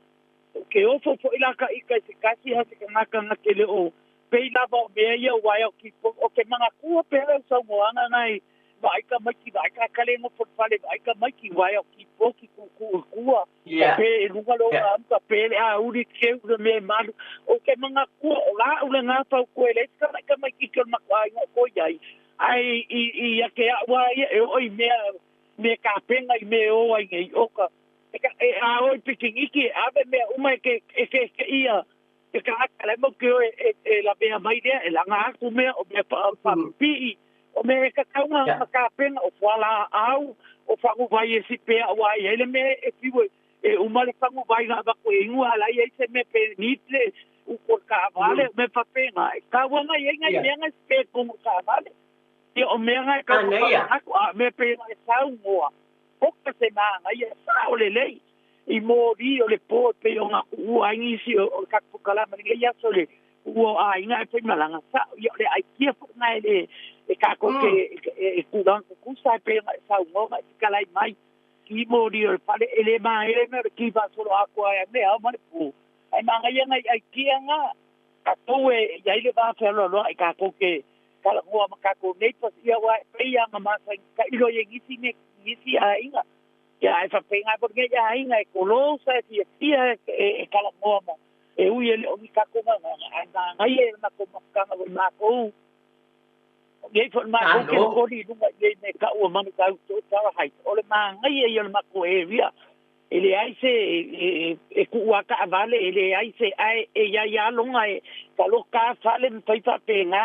O ke ofo foʻi la ka ika i se tasi a se tagata na te le o pei lava o mea ia uaea o kipo o ke manatua pea lau saunoaga nai vaai tamaiti vaai kakale nofo i le fale vaai tamaiti uaea o kipoki kukuu i tua ka pe i luga le ogamu ka pe le auli keu le mea e malu. O ke manatua o la'u lagā fautua e leai se tama'i tamaititi o le makuaiga o koi ai ae i ia ke a'u a ia e oo i mea me kapena i mea o ai nei oka e ka e a oi pikiniki e ave mea uma e ke e ke ke ia e ka aka le mo ke o e e la mea mai lea e laga aku mea o mea pa pa pipii o mea e kakauga ma kapena o fuala au o faguvai e sipea ua ai ai le mea e fiu e uma le faguvai na avatu e inu ala ai se mea pe nitle u ko ka vale me papenga e kauanga ai ngai mea ngai pe ko ka vale ia o mea ngai ka aku a me pe e saunoa oka se maga ia sa o lelei i moli o le po pe o ngā kuua ai nisi o le kakupukalama lenei aso le kuua o aiga e faimalaga sa'o ia o le aikia foʻi gae le e kākou ke e kulaga kukusa e pei ona e saunoa ma e fetalai mai ki moli o le fale e lē maele mea o le ki faasolo atoa ai me ao ma le pō ae magaia nai aikia gā tatou e iai le va fealoaloaʻi kākou ke talanoa ma kākou neighbors ia ua e pei aga masani taʻilo ai e nisi me nisi aiga ia ae faapena foi lenei aiga e kolosa e fiafia e talanoa ma e ui e le o ni kākou gagaga ae magaia e le matou mafutaga foi makou nei foi makou ke koli i luga i nei me ka'u o Manukau Totara Heights. O le magaia ia o le makou area e leai se e kuʻu a taʻavale e leai se ae e iai a loga e taloka a fale ma fai faapegā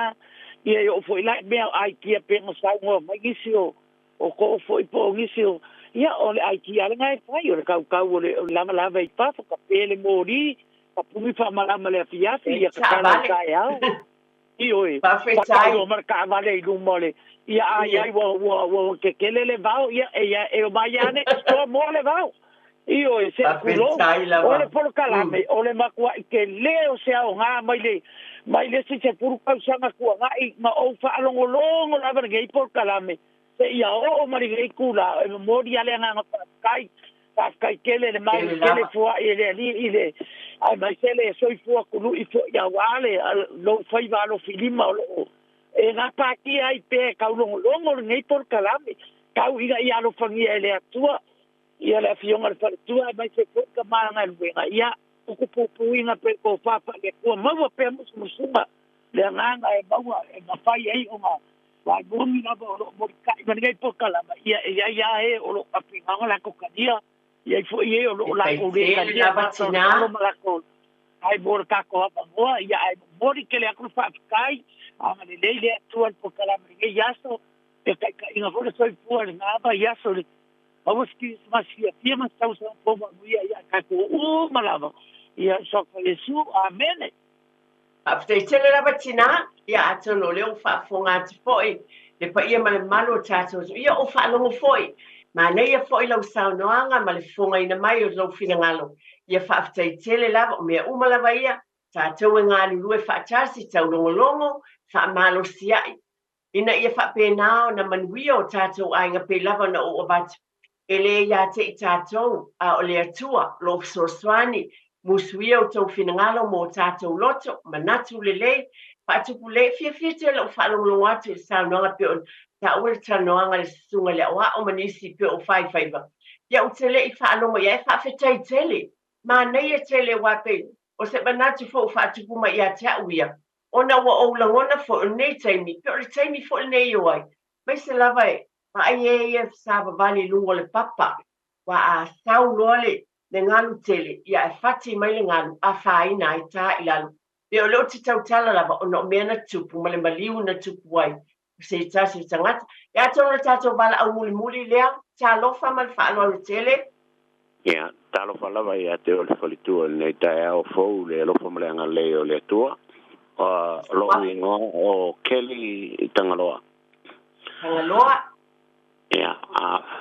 ia e oo foi la i mea o aikia pe ona saunoa mai nisi o o koo foi po o nisi o ia o le aikia lena e fai o le kaukau o le lavalava i fafo ka pe le moli ka puni faamalama le afiafi ia ka tala i taeao ioe faatauloa ma le taavale i luma o le ia ai ai ua ua ua kekele le vao ia e ia e omai ane stoa moa le vao ioe se tulou o le polokalame o le matuaʻi telē o se aogā mai le mai le isi 10 tausaga tuanaʻi ma ou faalogologo lava lenei polokalame seia oo ma lenei tulā e momoli a le agaga faafetai. Faafetai tele le mau tele fuaʻi e le alii i le aemaise le soifua kuluʻi foʻi auā le lou faiva alofilima o loo e gapatia ai pea e taulogologo lenei polokalame tau ina ia alofagia e le Atua ia le afioga le faletua aemaise foʻi ka magaluega ia utupupuina pe tofa faaleatua maua pea musumusuga le agaga e maua e mafai ai ona vaimoni lava o loo molikaʻi ma lenei polokalama ia e iai a e o loo faapena ona latou talia iai foʻi e o loo latou lē talia matalotalo ma latou ai mo le tatou avanoa ia ae momoli tele atu le faafetai agalelei le Atua i le polokalame lenei aso e taʻitaʻiga foi le soifua i lena vaiaso le maua se kerisimasi fiafia ma se tausaga fou manuia ia tatou uma lava ia sofa Iesu. Amene. Faafetai tele lava tinā, ia atonu o lea ua faafofoga atu foi le paia ma le mamalu o tatou atunuu. Ia o faalogo foi, manaia foi lau saunoaga ma le fofogaina mai o lou finagalo. Ia faafetai tele lava, o mea uma lava ia, tatou e galulue faatasi, taulogologo, faamalosiaʻi, ina ia faapena ona manuia o tatou aiga pei lava ona ou avatu. E lē ia te i tatou, a o le Atua, lo o fesoasoani, musuia outou finagalo mo o tatou loto, manatu lelei, faatupulaia. Fiafia tele lou faalogologo atu i le saunoaga pei ona taua le talanoaga a le susuga i le aoao ma nisi pei o faifaiva. Ia ou te le i faalogo i ai, faafetai tele. Manaia tele aua pei o se manatu foi ua faatupu mai ia te au ia, ona ua ou lagona foi o lenei taimi, pei o le taimi foi lenei o ai, maise lava e vaai e ia savavali i luga o le papa, ua a sau loa le le galu tele, ia ae fati mai le galu, afaina ai ta i lalo. Pei o lea ou te tautala lava ona o mea na tupu ma le maliu na tupu ai. se tasi o tagata. Ia atonu o le tatou valaau mulimuli lea, talofa ma le faaaloalo tele. Ia, talofa lava ia te oe le faletua i lenei taeao fou i le alofa ma le agalelei o le Atua. Lou igoa o Kelly Tagaloa. Tagaloa. Ia,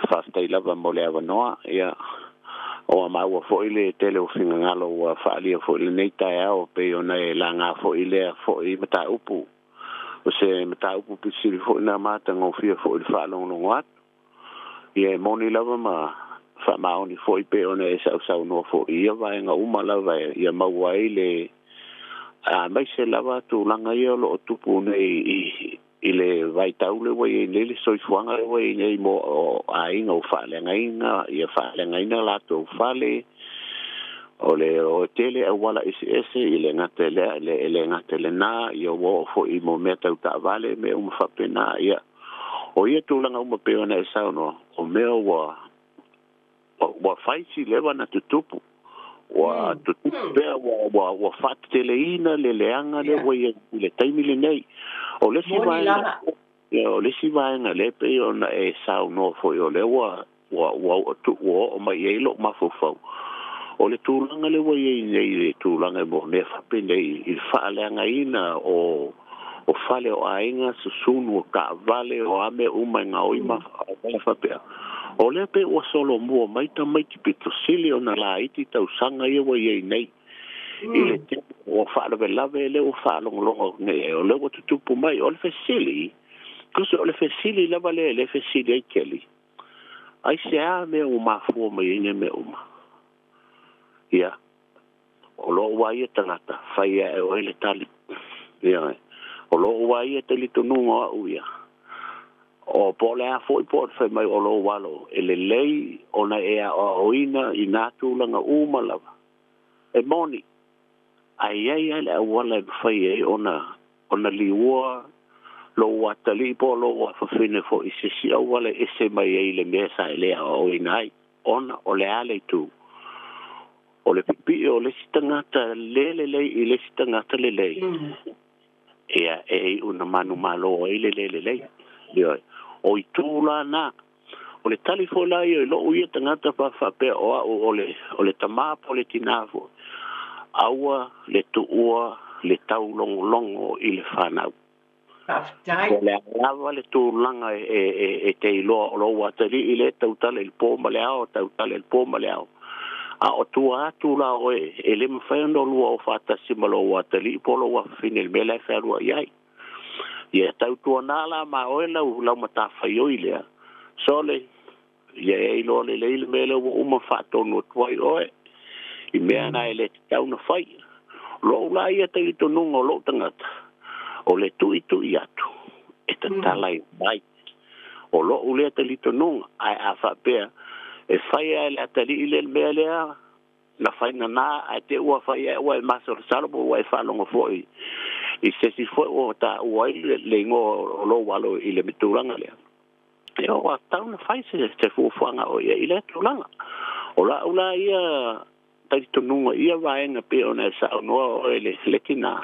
faafetai lava mo le avanoa. Ia, ua maua foi le tele o finagalo ua faaalia foi i lenei taeao pei ona e laga foi lea foi mataupu. O se mataupu pilisili foi na matagofie foi i le faalogologo atu. Ia e moni lava ma faamaoni foi pei ona e sausaunoa foi i ia vaega uma lava ia maua ai le aemaise lava tulaga ia o lo o tupu nei i le vaitau lea ua i ai nei le soifuaga lea ua i ai nei mo aiga ua faaleagaina ia faaleagaina latou fale o le o tele auala eseese i le gata i lea e le gata i lena ia ua oo foi mo mea tau taavale mea uma faapena ia O ia tulaga uma pei ona e saunoa, o mea ua, ua fai si leva na tutupu. Ua tutupu pea, ua, ua, ua faateteleina le leaga lea ua i ai i le taimi lenei. O le isi vaega, o le isi vaega lea pei ona e saunoa foi o lea ua, ua, ua, ua oo mai i ai lou mafaufau, o le tulaga lea ua i ai nei i le tulaga mo mea faapenei i le faaleagaina o o fale o aiga, susunu o taavale, o a mea uma e gaoi ma mea faapea. O lea pei ua solomua mai tamaiti pito sili ona laiti tausaga ia ua i ai nei. I le tele o faalavelave lea ua faalogologo atu nei ai, o lea ua tutupu mai. O le fesili, tusa o le fesili lava lea e le fesili ai Kelly, aisea mea ua mafua mai ai nei mea uma? Ia, o lou lava ia tagata, fai ae oe le tali. Ioe. O lou lava ia talitonuga o au ia, o po o le a foi po o le fai mai o lou alo, e lelei ona e aoaoina i nā tulaga uma lava. E moni, ae i ai lava le auala e mafai ai ona ona liua lou atalii po o lou afafine foi i se isi auala e ese mai ai i le mea sa e le aoaoina ai, ona o le a le itu? O le pipii o le isi tagata le lelei i le isi tagata lelei, ia, e iu ina manumalo ai le le lelei. Ioe. O itu la na. O le tali foi la ia i lou ia tagata faapea o au o le, o le tamā po o le tinā foi, aua le tuua le taulogologo i le fanau. Faafetai. Po o le a lava le tulaga e te iloa o lou atalii lea e tautala i le po ma le ao, tautala i le po ma le ao. A o tua atu la oe, e le mafai ona lua o faatasi ma lou atalii po o lou afafine i le mea la e fealuai ai. Ia tautuana la ma oe lau, lau matafaioi lea, sole, ia e iloa lelei le mea lea ua uma faatonu atu ai oe, i mea na e le tatau ona fai. Lou la ia talitonuga o lou tagata, o le tuitui atu e tatala i mai. O lou lea talitonuga, ae a faapea e fai lava e le atalii lea le mea lea, na fai nana, ae te ua fai ae ua e masalosalo po ua e faalogo foi i se isi foi ua taua ai le igoa o lou alo i le tulaga lea. Ia ua tatau ona fai se fuafuaga o i ai i lea tulaga. O lau la ia talitonuga i ia vaega pei ona e saunoa oe le tinā,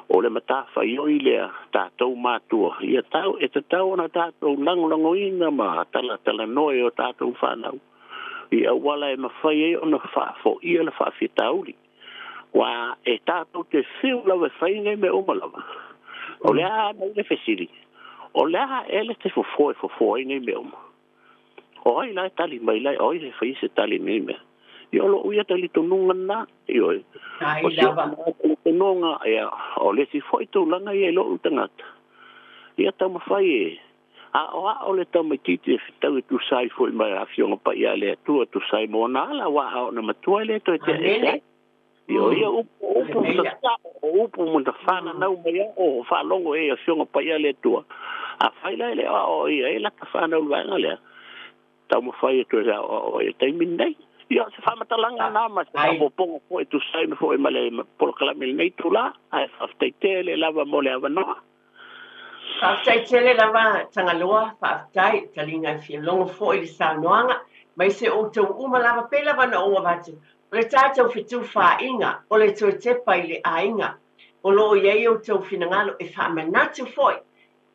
o le matafaioi lea tatou matua, ia tau, e tatau ona tatou lagolagoina ma talatalanoa i o tatou fanau i auala e mafai ai ona faafoia le faafitauli. Aua e tatou te fiu lava e fai nei mea uma lava. O le a mai le fesili, o le a ea le te fofo e fofo ai nei mea uma? O ai la e tali mai lai, o ai e fai se tali i nei mea? Ia o lou ia talitonuga lena, ioe. O si ou talitonuga, ia, o le isi foi tulaga ia i lou tagata, ia taumafai e aoao le tamaitiiti e fetau e tusa ai foi ma le Afioga Paia a le Atua, tusa ai ma ona ala, aua a oo ina matua e le toe tea ese ai. Ia o ia upu, o upu tatao, o upu ma fananau mai ai, o faalogo i Afioga Paia a le Atua. Afai la e le aoao ia e lata fanau i le vaega lea, taumafai e toe aoao ai i le taimi lenei. Ia, o se faamatalaga lena ma se faaopoopoga foi e tusa ai foi ma le polokalame i lenei itula, ae faafetai tele lava mo le avanoa. Faafetai tele lava Tagaloa, faafetai taliga e fia logo foi i le saunoaga, mai se outou uma lava, pei lava na ou avatu, o le tatou fetufaaiga, o le toe tepa i le aiga, o lo o i ai outou finagalo e faamanatu foi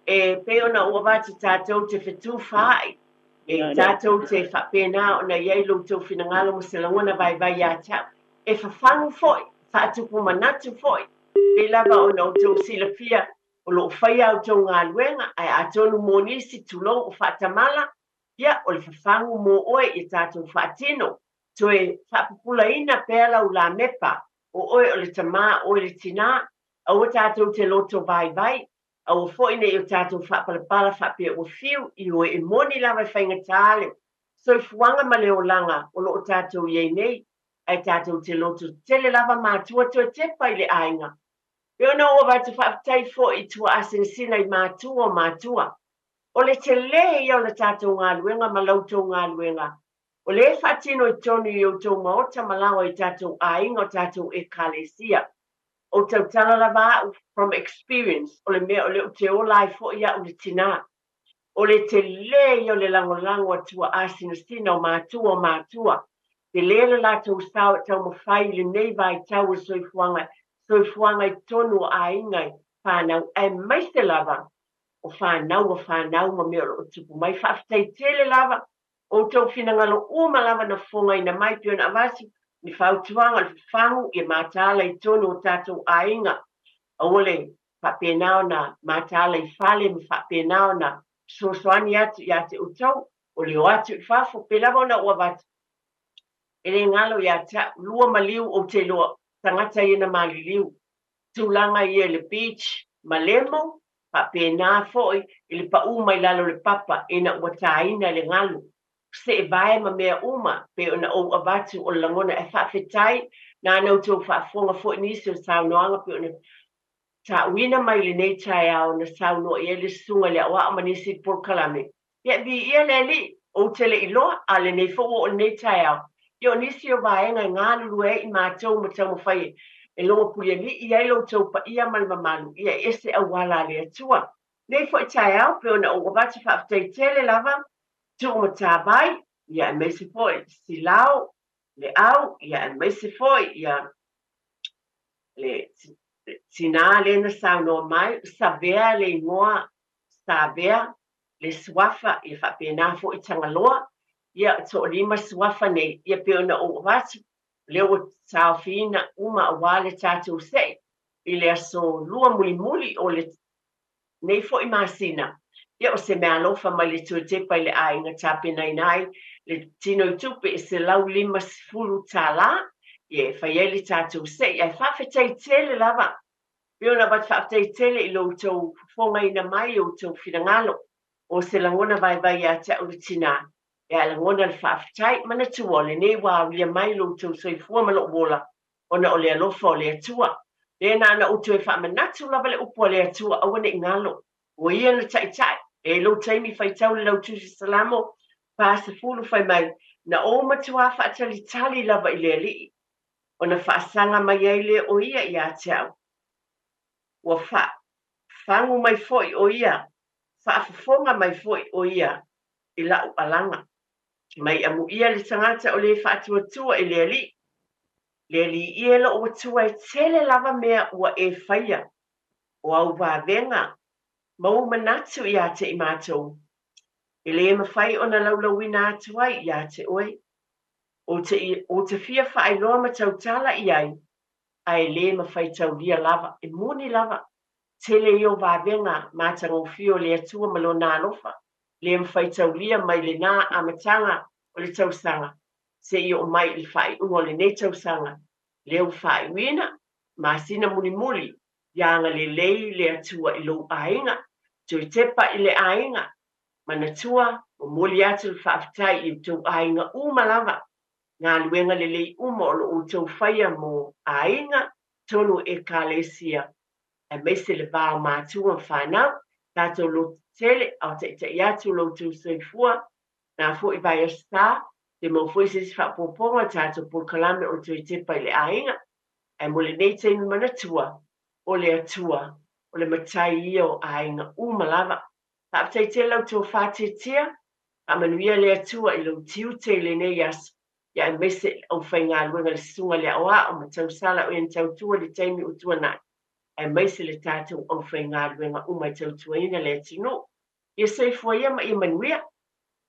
E pei ona ou avatu tatou te fetufaai, e tatou te faapena ona i ai lo outou finagalo ma se lagona vaivai ia te au. E fafagu foi, faatupu manatu foi, pei lava ona outou silafia o loo faia a outou galuega, ae atonu mo nisi, tulou, o faatamala, ia o le fafagu mo oe ia tatou faatino. Toe faapupulaina pea lau lamepa, o oe o le tamā, oe le tinā, aua tatou te loto vaivai, aua foi nei o tatou faapalapala faapea ua fiu i oe, e moni lava e faigata le soifuaga ma le olaga o loo tatou i ai nei, ae tatou te loto tele lava matua toe tepa i le aiga. E ona ou avatu faafetai foi i tuaasinasina i matua o matua. O le telē ia o le tatou galuega ma la outou galuega o lē faatino i totonu i outou maota ma laoa i tatou aiga o tatou ekalesia. O tautala lava au from experience, o le mea o lea ou te ola ai foi au le tinā. O le telē ia o le lagolago a tuaasinasina o matua o matua, telē le latou sao e taumafai i lenei vaitau o le soifuaga, soifuaga i totonu o aiga i fanau, aemaise lava o fanau o fanau ma mea o loo tupu mai. Faafetai tele lava o outou finagalo uma lava na fofogaina mai pei ona avatu ni fautuaga o le fafagu ia mataala i totonu o tatou aiga. Aua le faapena ona mataala i fale ma faapena ona fesoasoani atu ia te outou o le o atu i fafo. Pei lava ona ou avatu, e le galo ia te au, lua maliu ou te iloa tagata ia na maliliu, tulaga ia i le beach malemo, faapena foi i le paū mai lalo o le papa ina ua tāina i le galu, seevae ma mea uma pei ona ou avatu o le lagona. E faafetai na ana outou faafofoga foi nisi o saunoaga pei ona taauina mai lenei taeao na saunoa i ai le susuga i le aoao ma nisi i polokalame. Ia viia le Alii, ou te le iloa, a o lenei foi ua oo i lenei taeao. Ia o nisi o vaega e galulue ai i matou ma taumafai e logo pulealii ai lo outou paia ma le mamalu, ia e ese auala a le Atua. Nei foi taeao pei ona ou avatu faafetai tele lava Tuumatavai, ia aemaise foi Silao, le au, ia aemaise foi ia le tinā lea na saunoa mai, Savea le igoa, Savea le suafa, ia faapena foi Tagaloa, ia toalima suafa nei, ia pei ona ou avatu, lea ua taofiina uma auā le tatou sei i le aso lua mulimuli o le nei foi masina. Ia o se meaalofa mai le Tuatepa i le aiga tapenaina ai le tino i tupe e $150, ia e fai ai le tatou sei. Ae faafetai tele lava, pei ona avatu faafetai tele i lo outou fofogaina mai o outou finagalo. O se lagona vaivai ia te au le tinā, e a lagona le faafetai, manatua o lenei ua aulia mai lo outou soifua ma lou ola ona o le alofa o le Atua. Lea na ona ou toe faamanatu lava le upu a le Atua, aua nei galo, ua ia na taitai. E lou taimi faitau le lautusi Salamo 40 fai mai, na ou matuā faatalitali lava i le Alii, ona faasaga mai ai lea o ia ia te au. Ua faafagu mai foi o ia, faafofoga mai foi o ia i lau alaga. Mai amuia le tagata o le faatuatua i le Alii. Le Alii ia e lou Atua, e tele lava mea ua e faia, o au vavega ma ou manatu ia te i matou, e lē mafai ona laulauina atu ai ia te oe. Ou te, ou te fia faailoa ma tautala i ai, ae lē mafai taulia lava, e moni lava, tele ia o vavega matagofie o le Atua ma lona alofa, lē mafai taulia mai lenā amataga o le tausaga seia oo mai i le faaiuga o lenei tausaga lea ua faaiuina masina mulimuli. Ia agalelei le Atua i lou aiga, toe tepa i le aiga, manatua, momoli atu le faafetai i outou aiga uma lava, galuega lelei uma o lo outou faia mo aiga, tonu ekalesia, aemaise le va o matua ma fanau. Tatou loto tele, ao taitai atu lo outou soifua, na foi vaiaso sa, te mau foi se isi faaopoopoga o tatou polokalame o le toe tepa i le aiga. Ae mo lenei taimi manatua, o le Atua, o le matai ia o aiga uma lava. Faafetai tele lau tofa tiatia, faamanuia le Atua i lou tiute i lenei aso, ia aemaise le aufaigaluega le susuga i le aoao ma tausala o ia na tautua i le taimi ua tuanai. Aemaise le tatou aufaigaluega uma e tautuaina le atunuu. Ia soifua ia ma ia manuia.